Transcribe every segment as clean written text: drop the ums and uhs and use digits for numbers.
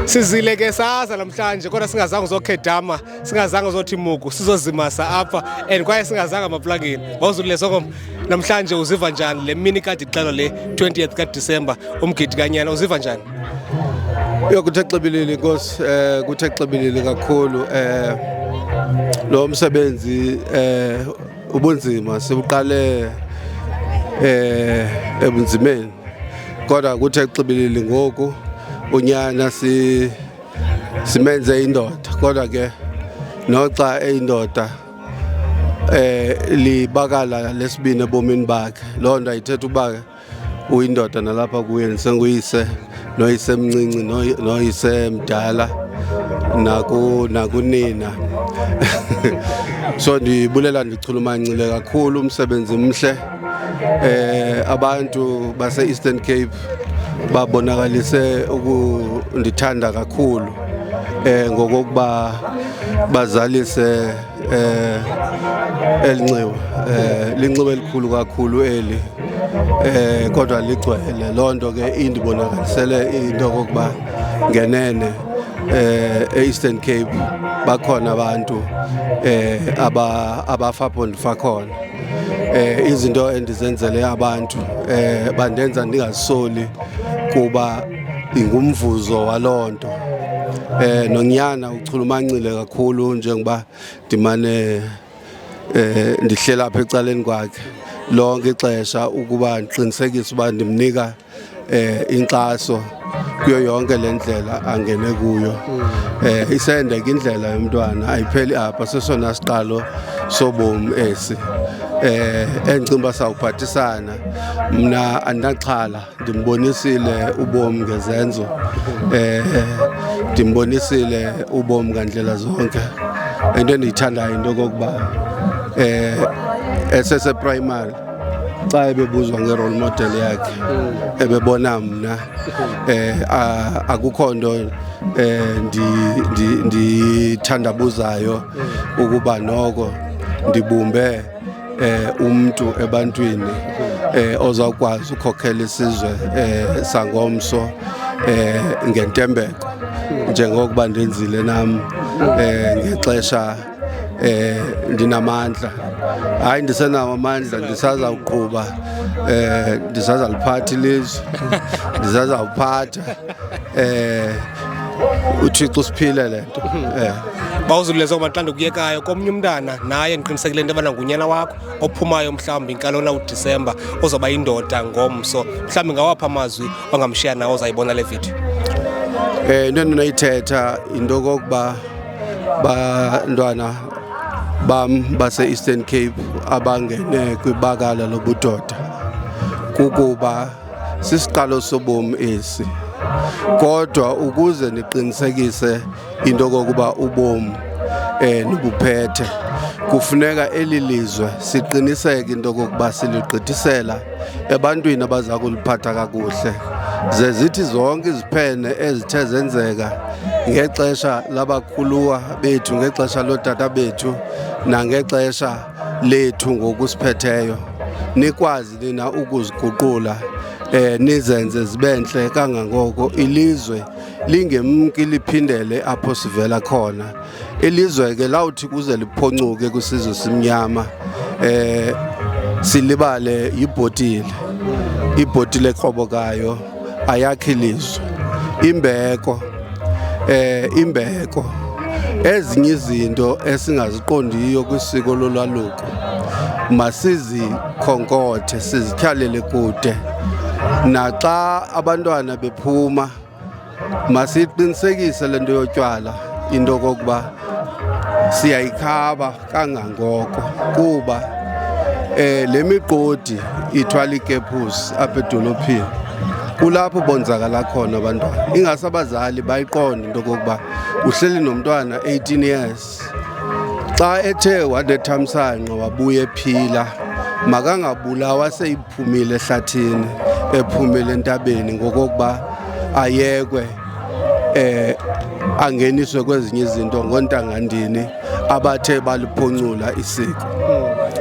Sizile ke saza namhlanje kodwa singazange uzokhedama, singazange uzothi muku, sizozimasa apha and kwaye singazange amaplangeni. Wawuzulile Sokom, namhlanje uziva njani le mini kade ixelwa le 20th kaDisemba umgidi kanyana uziva njani? Yo, kuthe xibilili Nkosi, kuthe xibilili kakhulu. Lo msebenzi ubunzima sibuqale ebunzimeni, kodwa kuthe xibilili ngoku unyana si simenze indoda. Kodwa ke noxa eyindoda, libakala lesibini ebomini bakhe. Loo nto ayithetha uba uyindoda nalapha kuye ndisenguyise, noyise mncinci, noyise mdala, nakunina. So ndibulela, ndichulumancile kakhulu, umsebenzi mhle. Abantu base Eastern Cape babonakalise ukundithanda kakhulu ngokokuba bazalise elinxiwa, linxiwa elikhulu kakhulu eli, kodwa ligcwele. Loo nto ke indibonakalisele into okokuba ngenene e-Eastern Cape bakhona abantu aba abafa apho ndifa khona. Izinto endizenzele abantu bandenza ndingazisoli kuba ingumvuzo waloo nto. Nonyana uchulumancile kakhulu njengoba ndimane ndihlela apha ecaleni kwakhe lonke ixesha ukuba ndiqinisekise uba ndimnika inkxaso kuyo yonke le ndlela angene kuyo. Isende ke indlela yomntwana, ayipheli apha, sesona siqalo sobomi esi. Endicinga uba sawuphathisana, mna andinaxhala, ndimbonisile ubomi ngezenzo, ndimbonisile ubomi ngandlela zonke. Into endiyithandayo into okokuba esese-primary xa ebebuzwa nge-role model yakhe ebebona mna. Akukho nto ndithandabuzayo ukuba noko ndibumbe umntu ebantwini ozawukwazi ukhokhela isizwe sangomso ngentembeko njengokuba ndenzile nam ngexesha ndinamandla. Hayi, ndisenawo amandla, ndisazawuqhuba, ndisazaliphatha ilizwe, ndisazawuphatha. UThixo usiphile le nto. Bawuzulile Sokom, xa ndikuyekayo komnye umntana naye ndiqinisekile into yobana ngunyana wakho ophumayo mhlawumbi nkalona uDisemba ozoba yindoda ngomso, mhlawumbi ngawaphi amazwi ongamshiya nawo ozayibona le video? Into endinoyithetha into okokuba bantwana bam base-Eastern Cape abangene kwibakala lobudoda kukuba sisiqalo sobomi esi, kodwa ukuze niqinisekise into okokuba ubomi nibuphethe kufuneka eli lizwe siqiniseke into okokuba siligqithisela ebantwini abaza kuliphatha kakuhle, ze zithi zonke iziphene ezithe zenzeka ngexesha labakhuluwa bethu, ngexesha lootata bethu nangexesha lethu ngokusiphetheyo, nikwazi nina ukuziguqula nizenze zibe ntle kangangoko, ilizwe lingemki liphindele apho sivela khona. Ilizwe ke lawuthi kuze liphoncuke kwisizwe simnyama silibale yibhotile, ibhotile ekrobokayo ayakhi ilizwe. Imbeko, imbeko, ezinye izinto esingaziqondiyo kwisiko lolwaluko masizikhonkothe, sizityhalele kude. Naxa abantwana bephuma masiqinisekise le nto yotywala into okokuba siyayikhaba kangangoko, kuba le miqodi ithwala ikepusi apha edolophini kulapho bonzakala khona abantwana. Ingase abazali bayiqonde into okokuba uhleli nomntwana 18 years, xa ethe wanethamsanqa wabuya ephila, makangabulawa seyiphumile ehlathini, ephumile entabeni, ngokokuba ayekwe angeniswe kwezinye izinto ngontangandini abathe baliphuncula isiko.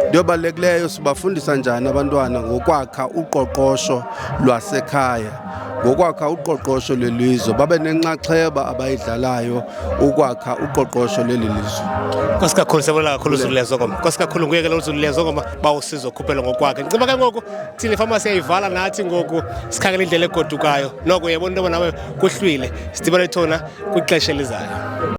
Into ebalulekileyo, sibafundisa njani abantwana ngokwakha uqoqosho lwasekhaya? Ngokwakha uqoqosho lwelizwe, babe nenxaxheba abayidlalayo ukwakha uqoqosho leli lizwe. Nkosi kakhulu, siyabonga kakhulu uZulu Lezongoma. Nkosi kakhulu, nguye ke lo uZulu Lezongoma bawusizo khuphelo ngokwakhe. Ngiceba ke ngoku thina ifama siyayivala nathi ngoku, sikhangela indlela egodukayo. Noko uyabona into yoba nawe kuhlwile. Sidibane thona kwixesha elizayo.